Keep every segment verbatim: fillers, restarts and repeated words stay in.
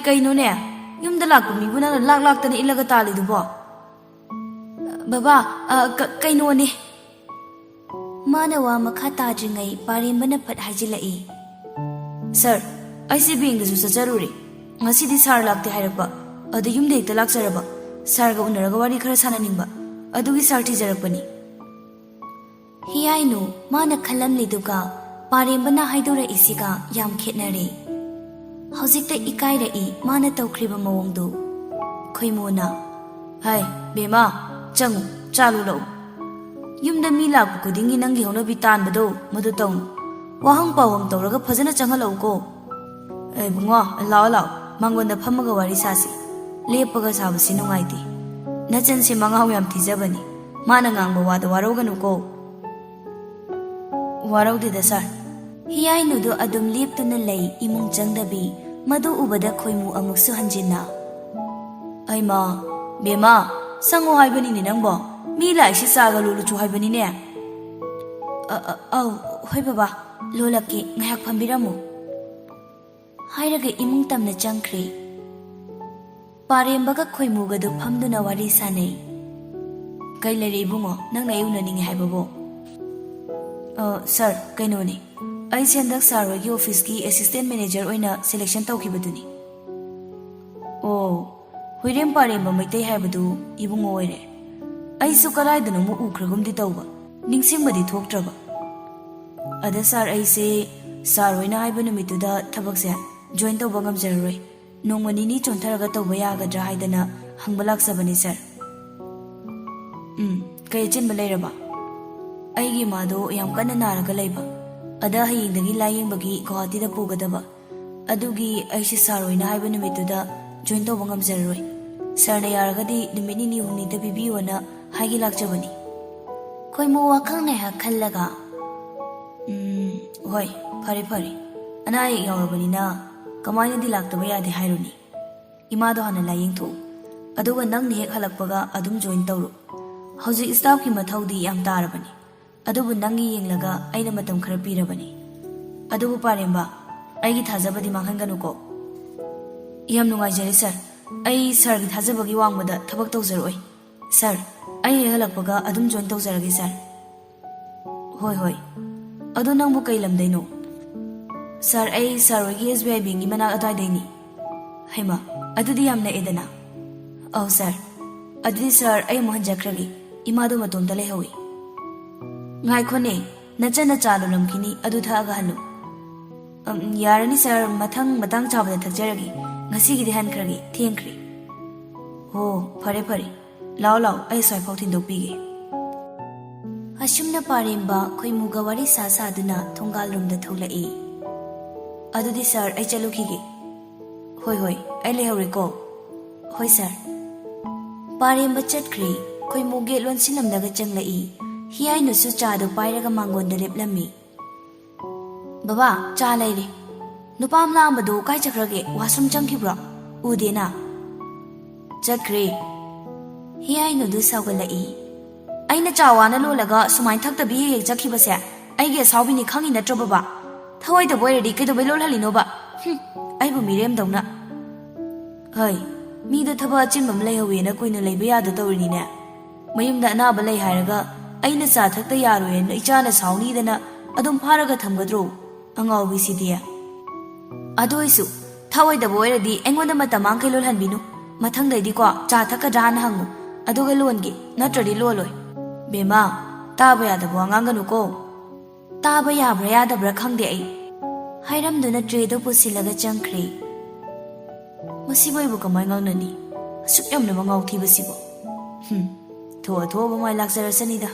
ꯀꯩꯅꯣꯅꯦ? ꯌꯨꯝꯗ ꯂꯥꯛꯄ ꯃꯤꯕꯨ ꯅꯪꯅ ꯂꯥꯛ ꯂꯥꯛꯇꯅ ꯏꯜꯂꯒ ꯇꯥꯜꯂꯤꯗꯨꯕꯣ? ꯕꯕꯥ, ꯑ, ꯀ-, ꯀꯩꯅꯣꯅꯦ꯫ ꯃꯥꯅ ꯋꯥ ꯃꯈꯥ ꯇꯥꯗ꯭ꯔꯤꯉꯩ ꯄꯥꯔꯦꯝꯕꯅ ꯐꯠ ꯍꯥꯏꯖꯤꯜꯂꯛꯏ꯫ "ꯁꯥꯔ, ꯑꯩꯁꯦ ꯕꯦꯡꯗꯁꯨ ꯆꯠꯆꯔꯨꯔꯦ꯫ ꯉꯁꯤꯗꯤ ꯁꯥꯔ ꯂꯥꯛꯇꯦ ꯍꯥꯏꯔꯛꯄ꯫ ꯑꯗꯨ ꯌꯨꯝꯗ ꯍꯦꯛꯇ ꯂꯥꯛꯆꯔꯕ꯫ ꯁꯥꯔꯒ ꯎꯅꯔꯒ ꯋꯥꯔꯤ ꯈꯔ ꯁꯥꯟꯅꯅꯤꯡꯕ꯫ ꯑꯗꯨꯒꯤ ꯁꯥꯔ ꯊꯤꯖꯔꯛꯄꯅꯤ꯫" ꯍꯤꯌꯥꯏꯅꯨ, ꯃꯥꯅ ꯈꯜꯂꯝꯂꯤꯗꯨꯒ ꯄꯥꯔꯦꯝꯕꯅ ꯍꯥꯏꯗꯣꯔꯛꯏꯁꯤꯒ ꯌꯥꯝ ꯈꯦꯠꯅꯔꯦ꯫ ꯍꯧꯖꯤꯛꯇ ꯏꯀꯥꯏꯔꯛꯏ ꯃꯥꯅ ꯇꯧꯈ꯭ꯔꯤꯕ ꯃꯑꯣꯡꯗꯨ꯫ ꯈꯣꯏꯃꯨꯅ, "ꯍꯥꯏ, ꯕꯦꯝꯃ, ꯆꯪꯉꯨ, ꯆꯥ ꯂꯣꯜꯂꯛꯎ꯫ ꯌꯨꯝꯗ ꯃꯤ ꯂꯥꯛꯄ ꯈꯨꯗꯤꯡꯒꯤ ꯅꯪꯒꯤ ꯍꯧꯅꯕꯤ ꯇꯥꯟꯕꯗꯣ ꯃꯗꯨ ꯇꯧꯅꯨ꯫ ꯋꯥꯍꯪ ꯄꯥꯎꯍꯪ ꯇꯧꯔꯒ ꯐꯖꯅ ꯆꯪꯍꯜꯂꯛꯎꯀꯣ꯫" "ꯑꯦ, ꯏꯕꯨꯡꯉꯣ, ꯂꯥꯛꯑꯣ, ꯂꯥꯛꯑꯣ, ꯃꯥꯡꯒꯣꯟꯗ ꯐꯝꯃꯒ ꯋꯥꯔꯤ ꯁꯥꯁꯤ꯫ ꯂꯦꯞꯄꯒ ꯁꯥꯕꯁꯤ ꯅꯨꯡꯉꯥꯏꯇꯦ꯫ ꯅꯆꯟꯁꯦ ꯃꯉꯥꯎ ꯌꯥꯝ ꯊꯤꯖꯕꯅꯤ꯫ ꯃꯥꯅ ꯉꯥꯡꯕ ꯋꯥꯗ ꯋꯥꯔꯧꯒꯅꯨꯀꯣ꯫" "ꯋꯥꯔꯧꯗꯦꯗ, ꯁꯥꯔ꯫" ꯍꯤꯌꯥꯏꯅꯨꯗꯨ ꯑꯗꯨꯝ ꯂꯦꯞꯇꯨꯅ ꯂꯩ, ꯏꯃꯨꯡ ꯆꯪꯗꯕꯤ꯫ ꯃꯗꯨ ꯎꯕꯗ ꯈꯣꯏꯃꯨ ꯑꯃꯨꯛꯁꯨ ꯍꯟꯖꯤꯟꯅ, "ꯑꯩꯃ, ꯕꯦꯝꯃ, ꯆꯪꯉꯣ ꯍꯥꯏꯕꯅꯤꯅꯦ ꯅꯪꯕꯣ꯫ ꯃꯤ ꯂꯥꯛꯏꯁꯤ ꯆꯥꯒ ꯂꯣꯜꯂꯨꯆꯣ ꯍꯥꯏꯕꯅꯤꯅꯦ꯫" "ꯑ, ꯑ, ꯑꯧ, ꯍꯣꯏ ꯕꯕꯥ, ꯂꯣꯜꯂꯛꯀꯦ, ꯉꯥꯏꯍꯥꯛ ꯐꯝꯕꯤꯔꯝꯃꯨ꯫" ꯍꯥꯏꯔꯒ ꯏꯃꯨꯡ ꯇꯝꯅ ꯆꯪꯈ꯭ꯔꯦ꯫ ꯄꯥꯔꯦꯝꯕꯒ ꯈꯣꯏꯃꯨꯒꯗꯨ ꯐꯝꯗꯨꯅ ꯋꯥꯔꯤ ꯁꯥꯅꯩ꯫ "ꯀꯩ ꯂꯩꯔꯦ ꯏꯕꯨꯡꯉꯣ, ꯅꯪꯅ ꯑꯩ ꯎꯅꯅꯤꯡꯉꯦ ꯍꯥꯏꯕꯕꯣ?" "ꯑ, ꯁꯥꯔ, ꯀꯩꯅꯣꯅꯦ, ꯑꯩꯁꯦ ꯍꯟꯗꯛ ꯁꯥꯔ ꯍꯣꯏꯒꯤ ꯑꯣꯐꯤꯁꯀꯤ ꯑꯦꯁꯤꯁꯇꯦꯟ ꯃꯦꯅꯦꯖꯔ ꯑꯣꯏꯅ ꯁꯦꯂꯦꯛꯁꯟ ꯇꯧꯈꯤꯕꯗꯨꯅꯤ꯫" "ꯑꯣ, ꯍꯨꯏꯔꯦꯝ ꯄꯥꯔꯦꯝꯕ ꯃꯩꯇꯩ ꯍꯥꯏꯕꯗꯨ ꯏꯕꯨꯡꯉꯣ ꯑꯣꯏꯔꯦ꯫ ꯑꯩꯁꯨ ꯀꯗꯥꯏꯗꯅꯣꯃ ꯎꯈ꯭ꯔꯒꯨꯝꯗꯤ ꯇꯧꯕ, ꯅꯤꯡꯁꯤꯡꯕꯗꯤ ꯊꯣꯛꯇ꯭ꯔꯕ꯫ ꯑꯗ ꯁꯥꯔ, ꯑꯩꯁꯦ ꯁꯥꯔ ꯍꯣꯏꯅ ꯍꯥꯏꯕ ꯅꯨꯃꯤꯠꯇꯨꯗ ꯊꯕꯛꯁꯦ ꯖꯣꯏꯟ ꯇꯧꯕ ꯉꯝꯖꯔꯔꯣꯏ꯫ ꯅꯣꯡꯃ ꯅꯤꯅꯤ ꯆꯣꯟꯊꯔꯒ ꯇꯧꯕ ꯌꯥꯒꯗ꯭ꯔꯥ ꯍꯥꯏꯗꯅ ꯍꯪꯕ ꯂꯥꯛꯆꯕꯅꯤ ꯁꯥꯔ꯫" "ꯎꯝ, ꯀꯩ ꯑꯆꯤꯟꯕ ꯂꯩꯔꯕ?" "ꯑꯩꯒꯤ ꯏꯃꯥꯗꯣ ꯌꯥꯝ ꯀꯟꯅ ꯅꯥꯔꯒ ꯂꯩꯕ, ꯑꯗ ꯍꯌꯦꯡꯗꯒꯤ ꯂꯥꯏꯌꯦꯡꯕꯒꯤ ꯒꯨꯋꯥꯍꯥꯇꯤꯗ ꯄꯨꯒꯗꯕ꯫ ꯑꯗꯨꯒꯤ ꯑꯩꯁꯦ ꯁꯥꯔ ꯍꯣꯏꯅ ꯍꯥꯏꯕ ꯅꯨꯃꯤꯠꯇꯨꯗ ꯖꯣꯏꯟ ꯇꯧꯕ ꯉꯝꯖꯔꯔꯣꯏ꯫ ꯁꯥꯔꯅ ꯌꯥꯔꯒꯗꯤ ꯅꯨꯃꯤꯠ ꯅꯤꯅꯤ ꯍꯨꯝꯅꯤꯗ ꯄꯤꯕꯤꯌꯣꯅ ꯍꯥꯏꯒꯦ ꯂꯥꯛꯆꯕꯅꯤ꯫" ꯈꯣꯏꯃꯨ ꯋꯥꯈꯜ ꯉꯥꯏꯍꯥꯛ ꯈꯜꯂꯒ, "ꯎꯝ, ꯍꯣꯏ, ꯐꯔꯦ, ꯐꯔꯦ꯫ ꯑꯅꯥ ꯑꯌꯦꯛ ꯌꯥꯎꯔꯕꯅꯤꯅ ꯀꯃꯥꯏꯅꯗꯤ ꯂꯥꯛꯇꯕ ꯌꯥꯗꯦ ꯍꯥꯏꯔꯨꯅꯤ꯫ ꯏꯃꯥꯗꯣ ꯍꯥꯟꯅ ꯂꯥꯏꯌꯦꯡꯊꯣꯛꯎ꯫ ꯑꯗꯨꯒ ꯅꯪꯅ ꯍꯦꯛ ꯍꯜꯂꯛꯄꯒ ꯑꯗꯨꯝ ꯖꯣꯏꯟ ꯇꯧꯔꯣ꯫ ꯍꯧꯖꯤꯛ ꯁ꯭ꯇꯥꯐꯀꯤ ꯃꯊꯧꯗꯤ ꯌꯥꯝ ꯇꯥꯔꯕꯅꯤ꯫ ꯑꯗꯨꯕꯨ ꯅꯪꯒꯤ ꯌꯦꯡꯂꯒ ꯑꯩꯅ ꯃꯇꯝ ꯈꯔ ꯄꯤꯔꯕꯅꯤ꯫ ꯑꯗꯨꯕꯨ ꯄꯥꯔꯦꯝꯕ, ꯑꯩꯒꯤ ꯊꯥꯖꯕꯗꯤ ꯃꯥꯡꯍꯟꯒꯅꯨꯀꯣ꯫" ꯌꯥꯝ ꯅꯨꯡꯉꯥꯏꯖꯔꯦ ꯁꯥꯔ꯫ ꯑꯩ ꯁꯥꯔꯒꯤ ꯊꯥꯖꯕꯒꯤ ꯋꯥꯡꯃꯗ ꯊꯕꯛ ꯇꯧꯖꯔꯛꯑꯣꯏ꯫ ꯁꯥꯔ, ꯑꯩ ꯍꯦꯛ ꯍꯜꯂꯛꯄꯒ ꯑꯗꯨꯝ ꯖꯣꯏꯟ ꯇꯧꯖꯔꯒꯦ ꯁꯥꯔ꯫ ꯍꯣꯏ, ꯍꯣꯏ꯫ ꯑꯗꯣ ꯅꯪꯕꯨ ꯀꯩ ꯂꯝꯗꯩꯅꯣ? ꯁꯥꯔ, ꯑꯩ ꯁꯥꯔ ꯍꯣꯏꯒꯤ ꯑꯦꯁ ꯕꯤ ꯑꯥꯏ ꯕꯦꯡꯒꯤ ꯃꯅꯥꯛ ꯑꯗ꯭ꯋꯥꯏꯗꯩꯅꯤ꯫ ꯍꯩꯃ, ꯑꯗꯨꯗꯤ ꯌꯥꯝ ꯅꯛꯑꯦꯗꯅ꯫ ꯑꯧ ꯁꯥꯔ꯫ ꯑꯗꯨꯗꯤ ꯁꯥꯔ, ꯑꯩ ꯑꯃꯨꯛ ꯍꯟꯖꯈ꯭ꯔꯒꯦ꯫ ꯏꯃꯥꯗꯣ ꯃꯇꯣꯝꯇ ꯂꯩꯍꯧꯏ꯫ ꯉꯥꯏꯈꯣꯅꯦ, ꯅꯆꯟꯅ ꯆꯥ ꯂꯣꯜꯂꯝꯈꯤꯅꯤ, ꯑꯗꯨ ꯊꯛꯑꯒ ꯍꯜꯂꯨ꯫ ꯑꯝ, ꯌꯥꯔꯅꯤ ꯁꯥꯔ, ꯃꯊꯪ ꯃꯇꯥꯡ ꯆꯥꯕꯗ ꯊꯛꯆꯔꯒꯦ꯫ ꯉꯁꯤꯒꯤꯗꯤ ꯍꯟꯈ꯭ꯔꯒꯦ, ꯊꯦꯡꯈ꯭ꯔꯦ꯫ ꯍꯣ, ꯐꯔꯦ ꯐꯔꯦ꯫ ꯂꯥꯛꯑꯣ ꯂꯥꯛꯑꯣ, ꯑꯩ ꯑꯁ꯭ꯋꯥꯏꯐꯥꯎ ꯊꯤꯟꯗꯣꯛꯄꯤꯒꯦ꯫ ꯑꯁꯨꯝꯅ ꯄꯥꯔꯦꯝꯕ ꯈꯣꯏꯃꯨꯒ ꯋꯥꯔꯤ ꯁꯥ ꯁꯥꯗꯨꯅ ꯊꯣꯡꯒꯥꯜꯂꯣꯝꯗ ꯊꯣꯛꯂꯛꯏ꯫ ꯑꯗꯨꯗꯤ ꯁꯥꯔ, ꯑꯩ ꯆꯠꯂꯨꯈꯤꯒꯦ꯫ ꯍꯣꯏ ꯍꯣꯏ, ꯑꯩ ꯂꯩꯍꯧꯔꯦꯀꯣ꯫ ꯍꯣꯏ ꯁꯥꯔ꯫ ꯄꯥꯔꯦꯝꯕ ꯆꯠꯈ꯭ꯔꯦ꯫ ꯈꯣꯏꯃꯨ ꯒꯦꯠ ꯂꯣꯟꯁꯤꯜꯂꯝꯂꯒ ꯆꯪꯂꯛꯏ꯫ ꯍꯤꯌꯥꯏꯅꯨꯁꯨ ꯆꯥꯗꯣ ꯄꯥꯏꯔꯒ ꯃꯥꯡꯒꯣꯟꯗ ꯂꯦꯞꯂꯝꯃꯤ꯫ "ꯕꯕꯥ, ꯆꯥ ꯂꯩꯔꯦ꯫ ꯅꯨꯄꯥ ꯑꯃ ꯂꯥꯛꯑꯝꯕꯗꯣ ꯀꯥꯏ ꯆꯠꯈ꯭ꯔꯒꯦ? ꯋꯥꯁꯔꯨꯝ ꯆꯪꯈꯤꯕ꯭ꯔꯣ? ꯎꯗꯦꯅ꯫" "ꯆꯠꯈ꯭ꯔꯦ꯫" ꯍꯤꯌꯥꯏꯅꯨꯗꯨ ꯁꯥꯎꯒꯠꯂꯛꯏ꯫ "ꯑꯩꯅ ꯆꯥ ꯋꯥꯅ ꯂꯣꯜꯂꯒ ꯁꯨꯃꯥꯏꯅ ꯊꯛꯇꯕꯤ ꯍꯦꯛ ꯍꯦꯛ ꯆꯠꯈꯤꯕꯁꯦ ꯑꯩꯒꯤ ꯑꯁꯥꯎꯕꯤꯅꯤ ꯈꯪꯉꯤ ꯅꯠꯇ꯭ꯔꯣ ꯕꯕꯥ? ꯊꯋꯥꯏꯗꯕꯨ ꯑꯣꯏꯔꯗꯤ ꯀꯩꯗꯧꯕꯩ ꯂꯣꯜꯍꯜꯂꯤꯅꯣꯕ? ꯍꯨꯝ, ꯑꯩꯕꯨ ꯃꯤꯔꯦꯝꯗꯧꯅ꯫ ꯍꯩ, ꯃꯤꯗꯣ ꯊꯕꯛ ꯑꯆꯤꯟꯕ ꯑꯃ ꯂꯩꯍꯧꯋꯦꯅ ꯀꯨꯏꯅ ꯂꯩꯕ ꯌꯥꯗ ꯇꯧꯔꯤꯅꯤꯅꯦ꯫ ꯃꯌꯨꯝꯗ ꯑꯅꯥꯕ ꯂꯩ ꯍꯥꯏꯔꯒ ꯑꯩꯅ ꯆꯥ ꯊꯛꯇ ꯌꯥꯔꯣꯏꯅ ꯏꯆꯥꯅ ꯁꯥꯎꯅꯤꯗꯅ ꯑꯗꯨꯝ ꯐꯥꯔꯒ ꯊꯝꯒꯗ꯭ꯔꯣ? ꯑꯉꯥꯎꯕꯤꯁꯤꯗꯤ꯫ ꯑꯗꯨ ꯑꯣꯏꯁꯨ ꯊꯋꯥꯏꯗꯕꯨ ꯑꯣꯏꯔꯗꯤ ꯑꯩꯉꯣꯟꯗ ꯃꯇꯝ ꯃꯥꯡꯈꯩ ꯂꯣꯜꯍꯟꯕꯤꯅꯨ꯫ ꯃꯊꯪꯗꯩꯗꯤꯀꯣ ꯆꯥ ꯊꯛꯀꯗ꯭ꯔꯥꯅ ꯍꯪꯉꯨ, ꯑꯗꯨꯒ ꯂꯣꯟꯒꯦ, ꯅꯠꯇ꯭ꯔꯗꯤ ꯂꯣꯜꯂꯣꯏ꯫ ꯕꯦꯝꯃ, ꯇꯥꯕ ꯌꯥꯗꯕ ꯋꯥ ꯉꯥꯡꯒꯅꯨꯀꯣ꯫ ꯇꯥꯕ ꯌꯥꯕ꯭ꯔꯥ ꯌꯥꯗꯕ꯭ꯔꯥ ꯈꯪꯗꯦ ꯑꯩ꯫ ꯍꯥꯏꯔꯝꯗꯨꯅ ꯇ꯭ꯔꯦꯗꯣ ꯄꯨꯁꯤꯜꯂꯒ ꯆꯪꯈ꯭ꯔꯦ꯫ ꯃꯁꯤꯕꯨ ꯑꯩꯕꯨ ꯀꯃꯥꯏ ꯉꯥꯡꯅꯅꯤ? ꯑꯁꯨꯛ ꯌꯥꯝꯅ ꯃꯉꯥꯎ ꯊꯤꯕꯁꯤꯕꯨ꯫ ꯍꯨꯝ, ꯊꯣꯛꯑ ꯊꯣꯛꯑꯕ ꯃꯥꯏ ꯂꯥꯛꯆꯔꯁꯅꯤꯗ꯫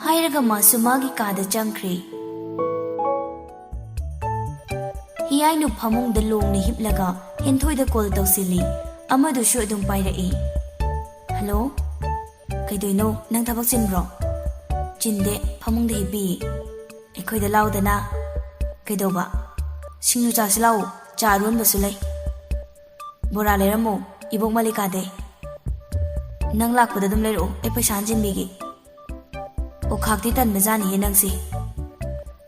ꯍꯥꯏꯔꯒ ꯃꯥꯁꯨ ꯃꯥꯒꯤ ꯀꯥꯗ ꯆꯪꯈ꯭ꯔꯦ꯫ ꯍꯤꯌꯥꯏꯅꯨ ꯐꯃꯨꯡꯗ ꯂꯣꯡꯅ ꯍꯤꯞꯂꯒ ꯍꯦꯟꯊꯣꯏꯗ ꯀꯣꯜ ꯇꯧꯁꯤꯜꯂꯤ꯫ ꯑꯃꯗꯨꯁꯨ ꯑꯗꯨꯝ ꯄꯥꯏꯔꯛꯏ꯫ "ꯍꯜꯂꯣ? ꯀꯩꯗꯧꯅꯣ? ꯅꯪ ꯊꯕꯛ ꯆꯤꯟꯕ꯭ꯔꯣ?" "ꯆꯤꯟꯗꯦ, ꯐꯃꯨꯡꯗ ꯍꯤꯞꯄꯤ꯫" "ꯑꯩꯈꯣꯏꯗ ꯂꯥꯎꯗꯅ꯫" "ꯀꯩꯗꯧꯕ?" "ꯁꯤꯡꯖꯨ ꯆꯥꯁꯤ ꯂꯥꯛꯑꯣ, ꯆꯥ ꯑꯔꯣꯟꯕꯁꯨ ꯂꯩ꯫" "ꯕꯣꯔꯥ ꯂꯩꯔꯝꯃꯣ, ꯏꯕꯣꯛ ꯃꯂꯤꯀꯥꯗꯩ꯫" "ꯅꯪ ꯂꯥꯛꯄꯗ ꯑꯗꯨꯝ ꯂꯩꯔꯛꯑꯣ, ꯑꯩ ꯄꯩꯁꯥ ꯍꯟꯖꯤꯟꯕꯤꯒꯦ꯫" "ꯑꯣ, ꯈꯥꯛꯇꯤ ꯇꯟꯕꯖꯥꯠꯅꯤꯍꯦ ꯅꯪꯁꯦ꯫"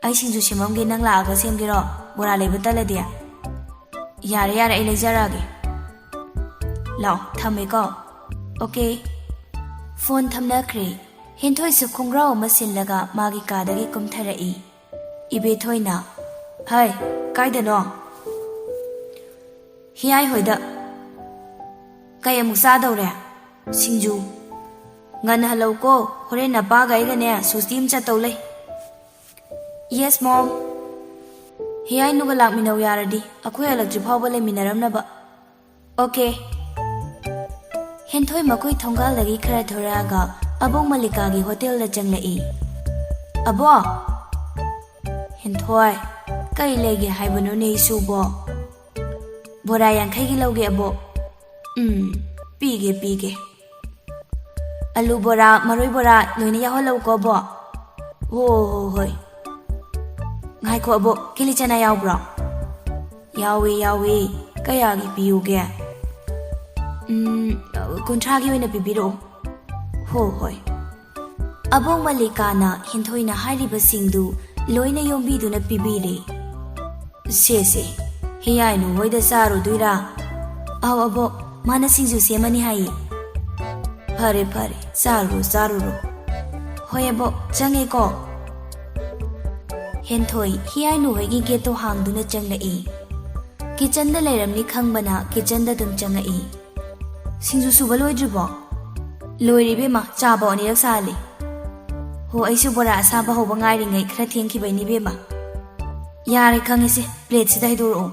"ꯑꯩ ꯁꯤꯡꯖꯨ ꯁꯦꯝꯃꯝꯒꯦ, ꯅꯪ ꯂꯥꯛꯑꯒ ꯁꯦꯝꯒꯦꯔꯣ? ꯕꯣꯔꯥ ꯂꯩꯕ ꯇꯜꯂꯗꯤ?" ꯌꯥꯔꯦ, ꯌꯥꯔꯦ, ꯑꯩ ꯂꯩꯖꯔꯛꯑꯒꯦ꯫ ꯂꯥꯛꯑꯣ, ꯊꯝꯃꯦꯀꯣ꯫ ꯑꯣꯀꯦ꯫ ꯐꯣꯟ ꯊꯝꯅꯈ꯭ꯔꯦ꯫ ꯍꯦꯟꯊꯣꯏꯁꯨ ꯈꯣꯡꯒ꯭ꯔꯥꯎ ꯑꯃ ꯁꯤꯜꯂꯒ ꯃꯥꯒꯤ ꯀꯥꯗꯒꯤ ꯀꯨꯝꯊꯔꯛꯏ꯫ ꯏꯕꯦꯊꯣꯏꯅ, "ꯍꯩ, ꯀꯥꯏꯗꯅꯣ?" "ꯍꯤꯌꯥꯏ ꯍꯣꯏꯗ꯫" "ꯀꯩ ꯑꯃꯨꯛ ꯆꯥꯗꯧꯔꯦ?" "ꯁꯤꯡꯖꯨ꯫" "ꯉꯟꯅ ꯍꯜꯂꯛꯎꯀꯣ, ꯍꯣꯔꯦꯟ ꯅꯄꯥꯒ ꯑꯩꯒꯅꯦ ꯁꯣꯁꯇꯤ ꯑꯃ ꯆꯠꯇꯧ ꯂꯩ꯫" "Yes, mom." "ꯍꯤꯌꯥꯏꯅꯨꯒ ꯂꯥꯛꯃꯤꯟꯅꯧ ꯌꯥꯔꯗꯤ, ꯑꯩꯈꯣꯏ ꯍꯜꯂꯛꯇ꯭ꯔꯤ ꯐꯥꯎꯕ ꯂꯩꯃꯤꯟꯅꯔꯝꯅꯕ꯫" "ꯑꯣꯀꯦ꯫" ꯍꯦꯟꯊꯣꯏ ꯃꯈꯣꯏ ꯊꯣꯡꯒꯥꯜꯗꯒꯤ ꯈꯔ ꯊꯣꯔꯛꯑꯒ ꯑꯕꯣꯛ ꯃꯜꯂꯤꯀꯥꯒꯤ ꯍꯣꯇꯦꯜꯗ ꯆꯪꯂꯛꯏ꯫ "ꯑꯕꯣꯛ!" "ꯍꯦꯟꯊꯣꯏ, ꯀꯩ ꯂꯩꯒꯦ ꯍꯥꯏꯕꯅꯣꯅꯦ ꯏꯁꯨꯕꯣ?" "ꯕꯣꯔꯥ ꯌꯥꯡꯈꯩꯒꯤ ꯂꯧꯒꯦ, ꯑꯕꯣꯛ꯫" "ꯎꯝ, ꯄꯤꯒꯦ, ꯄꯤꯒꯦ꯫" "ꯑꯂꯨ ꯕꯣꯔꯥ, ꯃꯔꯣꯏ ꯕꯣꯔꯥ ꯂꯣꯏꯅ ꯌꯥꯎꯍꯜꯂꯛꯎꯀꯣ, ꯑꯕꯣꯛ꯫" "ꯍꯣ, ꯍꯣ, ꯍꯣꯏ꯫" "ꯉꯥꯏꯈꯣ, ꯑꯕꯣꯛ, ꯀꯦꯂꯤ ꯆꯅꯥ ꯌꯥꯎꯕ꯭ꯔꯣ?" "ꯌꯥꯎꯏ, ꯌꯥꯎꯏ꯫ ꯀꯌꯥꯒꯤ ꯄꯤꯌꯨꯒꯦ?" "ꯎꯝ, ꯀꯨꯟꯊ꯭ꯔꯥꯒꯤ ꯑꯣꯏꯅ ꯄꯤꯕꯤꯔꯛꯑꯣ꯫" "ꯍꯣ, ꯍꯣꯏ꯫" ꯑꯕꯣꯛ ꯃꯜꯂꯤꯀꯥꯅ ꯍꯦꯟꯊꯣꯏꯅ ꯍꯥꯏꯔꯤꯕꯁꯤꯡꯗꯨ ꯂꯣꯏꯅ ꯌꯣꯝꯕꯤꯗꯨꯅ ꯄꯤꯕꯤꯔꯦ꯫ "ꯁꯦ, ꯁꯦ, ꯍꯤꯌꯥꯏꯅꯨ ꯍꯣꯏꯗ ꯆꯥꯔꯨꯗꯣꯏꯔꯥ?" "ꯑꯧ, ꯑꯕꯣꯛ, ꯃꯥꯅ ꯁꯤꯡꯖꯨ ꯁꯦꯝꯃꯅꯤ ꯍꯥꯏꯌꯦ꯫" "ꯐꯔꯦ, ꯐꯔꯦ, ꯆꯥꯔꯨꯔꯣ, ꯆꯥꯔꯨꯔꯣ꯫" "ꯍꯣꯏ, ꯑꯕꯣꯛ, ꯆꯪꯉꯦꯀꯣ꯫" ꯍꯦꯟꯊꯣꯏ ꯍꯤꯌꯥꯏꯅꯨ ꯍꯣꯏꯒꯤ ꯒꯦꯠꯇꯣ ꯍꯥꯡꯗꯨꯅ ꯆꯪꯂꯛꯏ꯫ ꯀꯤꯆꯟꯗ ꯂꯩꯔꯝꯅꯤ ꯈꯪꯕꯅ ꯀꯤꯆꯟꯗ ꯑꯗꯨꯝ ꯆꯪꯉꯛꯏ꯫ "ꯁꯤꯡꯖꯨ ꯁꯨꯕ ꯂꯣꯏꯗ꯭ꯔꯤꯕꯣ?" "ꯂꯣꯏꯔꯦ ꯏꯕꯦꯝꯃ, ꯆꯥꯕ ꯑꯅꯤꯔꯛ ꯁꯥꯍꯜꯂꯤ꯫" "ꯍꯣ, ꯑꯩꯁꯨ ꯕꯣꯔꯥ ꯑꯁꯥꯕ ꯍꯧꯕ ꯉꯥꯏꯔꯤꯉꯩ ꯈꯔ ꯊꯦꯡꯈꯤꯕꯩꯅꯤ ꯏꯕꯦꯝꯃ꯫" "ꯌꯥꯔꯦ, ꯈꯪꯉꯦꯁꯦ, ꯄ꯭ꯂꯦꯠꯁꯤꯗ ꯍꯩꯗꯣꯔꯛꯑꯣ꯫"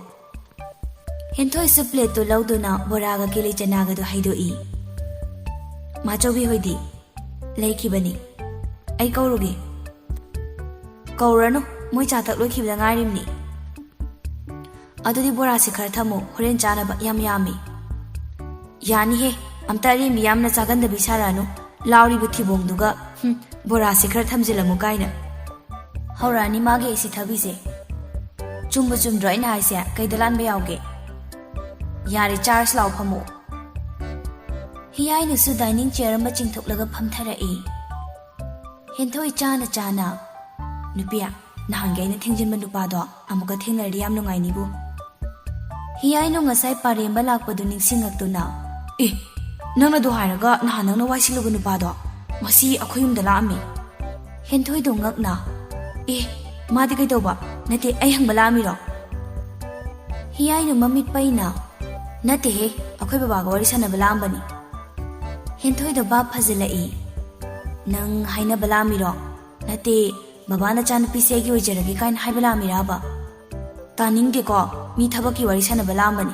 ꯍꯦꯟꯊꯣꯏꯁꯨ ꯄ꯭ꯂꯦꯠꯇꯨ ꯂꯧꯗꯨꯅ ꯕꯣꯔꯥꯒ ꯀꯦꯂꯤ ꯆꯅꯥꯒꯗꯨ ꯍꯩꯗꯣꯛꯏ꯫ "ꯃꯥꯆꯧꯕꯤ ꯍꯣꯏꯗꯤ?" "ꯂꯩꯈꯤꯕꯅꯤ꯫ ꯑꯩ ꯀꯧꯔꯨꯒꯦ꯫" "ꯀꯧꯔꯅꯨ, ꯃꯣꯏ ꯆꯥ ꯊꯛ ꯂꯣꯏꯈꯤꯕꯗ ꯉꯥꯏꯔꯤꯕꯅꯤ꯫" "ꯑꯗꯨꯗꯤ ꯕꯣꯔꯥꯁꯦ ꯈꯔ ꯊꯝꯃꯣ, ꯍꯣꯔꯦꯟ ꯆꯥꯅꯕ ꯌꯥꯝ ꯌꯥꯝꯃꯤ꯫" "ꯌꯥꯅꯤꯍꯦ, ꯑꯝꯇ ꯑꯔꯦꯝꯕꯤ ꯌꯥꯝꯅ ꯆꯥꯒꯟꯗꯕꯤ ꯁꯥꯔꯛꯑꯅꯨ, ꯂꯥꯎꯔꯤꯕ ꯊꯤꯕꯣꯡꯗꯨꯒ, ꯍꯨꯝ, ꯕꯣꯔꯥꯁꯦ ꯈꯔ ꯊꯝꯖꯤꯜꯂꯝꯃꯨ ꯀꯥꯏꯅ꯫" "ꯍꯧꯔꯛꯑꯅꯤ ꯃꯥꯒꯤ ꯑꯩ ꯁꯤꯊꯕꯤꯁꯦ꯫" "ꯆꯨꯝꯕꯨ ꯆꯨꯝꯗ꯭ꯔꯣ ꯑꯩꯅ ꯍꯥꯏꯁꯦ? ꯀꯩꯗ ꯂꯥꯟꯕ ꯌꯥꯎꯒꯦ?" "ꯌꯥꯔꯦ, ꯆꯥꯔꯖ ꯂꯥꯎ, ꯐꯝꯃꯣ꯫" ꯍꯤꯌꯥꯏꯅꯁꯨ ꯗꯥꯏꯅꯤꯡ ꯆꯤꯌꯔ ꯑꯃ ꯆꯤꯡꯊꯣꯛꯂꯒ ꯐꯝꯊꯔꯛꯏ꯫ ꯍꯦꯟꯊꯣꯏ ꯆꯥꯅ ꯆꯥꯅ, "ꯅꯨꯄꯤ, ꯅꯍꯥꯟꯒꯤ ꯑꯩꯅ ꯊꯦꯡꯖꯤꯟꯕ ꯅꯨꯄꯥꯗꯣ ꯑꯃꯨꯛꯀ ꯊꯦꯡꯅꯔꯗꯤ ꯌꯥꯝ ꯅꯨꯡꯉꯥꯏꯅꯤꯕꯨ꯫" ꯍꯤꯌꯥꯏꯅꯨ ꯉꯁꯥꯏ ꯄꯥꯔꯦꯝꯕ ꯂꯥꯛꯄꯗꯨ ꯅꯤꯡꯁꯤꯡꯉꯛꯇꯨꯅ, "ꯑꯦ, ꯅꯪꯅ ꯑꯗꯨ ꯍꯥꯏꯔꯒ ꯅꯍꯥꯟ ꯅꯪꯅ ꯋꯥꯏ ꯁꯤꯠꯂꯨꯕ ꯅꯨꯄꯥꯗꯣ ꯉꯁꯤ ꯑꯩꯈꯣꯏ ꯌꯨꯝꯗ ꯂꯥꯛꯑꯝꯃꯤ?" ꯍꯦꯟꯊꯣꯏꯗꯣ ꯉꯛꯅ, "ꯑꯦ, ꯃꯥꯗꯤ ꯀꯩꯗꯧꯕ? ꯅꯠꯇꯦ, ꯑꯩ ꯍꯪꯕ ꯂꯥꯛꯑꯝꯃꯤꯔꯣ?" ꯍꯤꯌꯥꯏꯅꯨ ꯃꯃꯤꯠ ꯄꯩꯅ, "ꯅꯠꯇꯦꯍꯦ, ꯑꯩꯈꯣꯏ ꯕꯕꯥꯒ ꯋꯥꯔꯤ ꯁꯥꯟꯅꯕ ꯂꯥꯛꯑꯝꯕꯅꯤ꯫" ꯍꯦꯟꯊꯣꯏꯗꯣ ꯚꯥꯞ ꯐꯖꯤꯜꯂꯛꯏ꯫ "ꯅꯪ ꯍꯥꯏꯅꯕ ꯂꯥꯛꯑꯝꯃꯤꯔꯣ? ꯅꯠꯇꯦ, ꯕꯕꯥ ꯅꯆꯥꯅꯨꯄꯤꯁꯦ ꯑꯩꯒꯤ ꯑꯣꯏꯖꯔꯒꯦ ꯀꯥꯏꯅ ꯍꯥꯏꯕ ꯂꯥꯛꯑꯝꯃꯤꯔꯕ? ꯇꯥꯅꯤꯡꯗꯦꯀꯣ, ꯃꯤ ꯊꯕꯛꯀꯤ ꯋꯥꯔꯤ ꯁꯥꯟꯅꯕ ꯂꯥꯛꯑꯝꯕꯅꯤ꯫"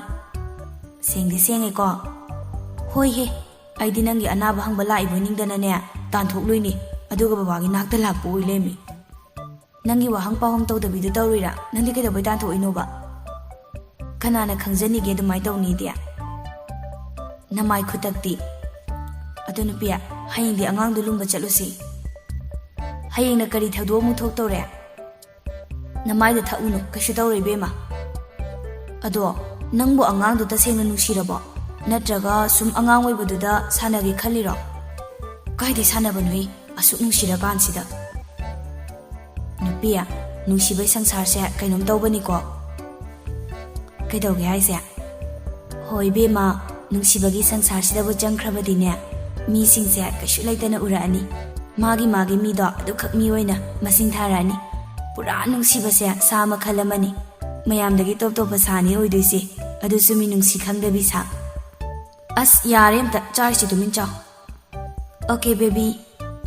"ꯁꯦꯡꯗꯤ ꯁꯦꯡꯉꯦꯀꯣ?" "ꯍꯣꯏꯍꯦ, ꯑꯩꯗꯤ ꯅꯪꯒꯤ ꯑꯅꯥꯕ ꯍꯪꯕ ꯂꯥꯛꯏꯕꯣꯏ ꯅꯤꯡꯗꯅꯅꯦ, ꯇꯥꯟꯊꯣꯛꯂꯨꯏꯅꯤ, ꯑꯗꯨꯒ ꯕꯕꯥꯒꯤ ꯅꯥꯛꯇ ꯂꯥꯛꯄ ꯑꯣꯏ ꯂꯩꯔꯝꯃꯤ꯫ ꯅꯪꯒꯤ ꯋꯥꯍꯪ ꯄꯥꯎꯍꯪ ꯇꯧꯗꯕꯤꯗꯨ ꯇꯧꯔꯨꯏꯔꯥ? ꯅꯪꯗꯤ ꯀꯩꯗꯧꯕꯩ ꯇꯥꯟꯊꯣꯛꯏꯅꯣꯕ?" "ꯀꯅꯥꯅ ꯈꯪꯖꯅꯤꯒꯦ ꯑꯗꯨꯃꯥꯏꯅ ꯇꯧꯅꯤꯗꯤ? ꯅꯃꯥꯏ ꯈꯨꯇꯛꯇꯤ꯫ ꯑꯗꯣ ꯅꯨꯄꯤ, ꯍꯌꯦꯡꯗꯤ ꯑꯉꯥꯡꯗꯣ ꯂꯨꯝꯕ ꯆꯠꯂꯨꯁꯤ꯫" "ꯍꯌꯦꯡꯅ ꯀꯔꯤ ꯊꯧꯗꯣꯛ ꯑꯃꯨꯛ ꯊꯣꯛꯇꯧꯔꯦ?" "ꯅꯃꯥꯏꯗ ꯊꯛꯎꯅꯨ, ꯀꯩꯁꯨ ꯇꯧꯔꯣꯏ ꯏꯕꯦꯝꯃ꯫ ꯑꯗꯣ ꯅꯪꯕꯨ ꯑꯉꯥꯡꯗꯣ ꯇꯁꯦꯡꯅ ꯅꯨꯡꯁꯤꯔꯕꯣ? ꯅꯠꯇ꯭ꯔꯒ ꯁꯨꯝ ꯑꯉꯥꯡ ꯑꯣꯏꯕꯗꯨꯗ ꯁꯥꯟꯅꯒꯦ ꯈꯜꯂꯤꯔꯣ?" "ꯀꯥꯏꯗꯩ ꯁꯥꯟꯅꯕꯅꯣꯍꯦ, ꯑꯁꯨꯛ ꯅꯨꯡꯁꯤꯔꯀꯥꯟꯁꯤꯗ?" "ꯅꯨꯄꯤ, ꯅꯨꯡꯁꯤꯕꯩ ꯁꯪꯁꯥꯔꯁꯦ ꯀꯩꯅꯣꯝ ꯇꯧꯕꯅꯤꯀꯣ꯫" "ꯀꯩꯗꯧꯒꯦ ꯍꯥꯏꯁꯦ?" "ꯍꯣꯏ ꯏꯕꯦꯝꯃ, ꯅꯨꯡꯁꯤꯕꯒꯤ ꯁꯪꯁꯥꯔꯁꯤꯗꯕꯨ ꯆꯪꯈ꯭ꯔꯕꯗꯤꯅꯦ, ꯃꯤꯁꯤꯡꯁꯦ ꯀꯩꯁꯨ ꯂꯩꯇꯅ ꯎꯔꯛꯑꯅꯤ꯫ ꯃꯥꯒꯤ ꯃꯥꯒꯤ ꯃꯤꯗꯣ ꯑꯗꯨꯈꯛ ꯃꯤ ꯑꯣꯏꯅ ꯃꯁꯤꯡ ꯊꯥꯔꯛꯑꯅꯤ꯫ ꯄꯨꯔꯥ ꯅꯨꯡꯁꯤꯕꯁꯦ ꯁꯥ ꯃꯈꯜ ꯑꯃꯅꯤ꯫ ꯃꯌꯥꯝꯗꯒꯤ ꯇꯣꯞ ꯇꯣꯞꯄ ꯁꯥꯅꯤ ꯑꯣꯏꯗꯣꯏꯁꯦ, ꯑꯗꯨꯁꯨ ꯃꯤ ꯅꯨꯡꯁꯤ ꯈꯪꯗꯕꯤ ꯁꯥ꯫" "ꯑꯁ, ꯌꯥꯔꯦ, ꯑꯝꯇ ꯆꯥꯔꯤꯁꯤ ꯇꯨꯃꯤꯟ ꯆꯥꯎ꯫" "Okay baby.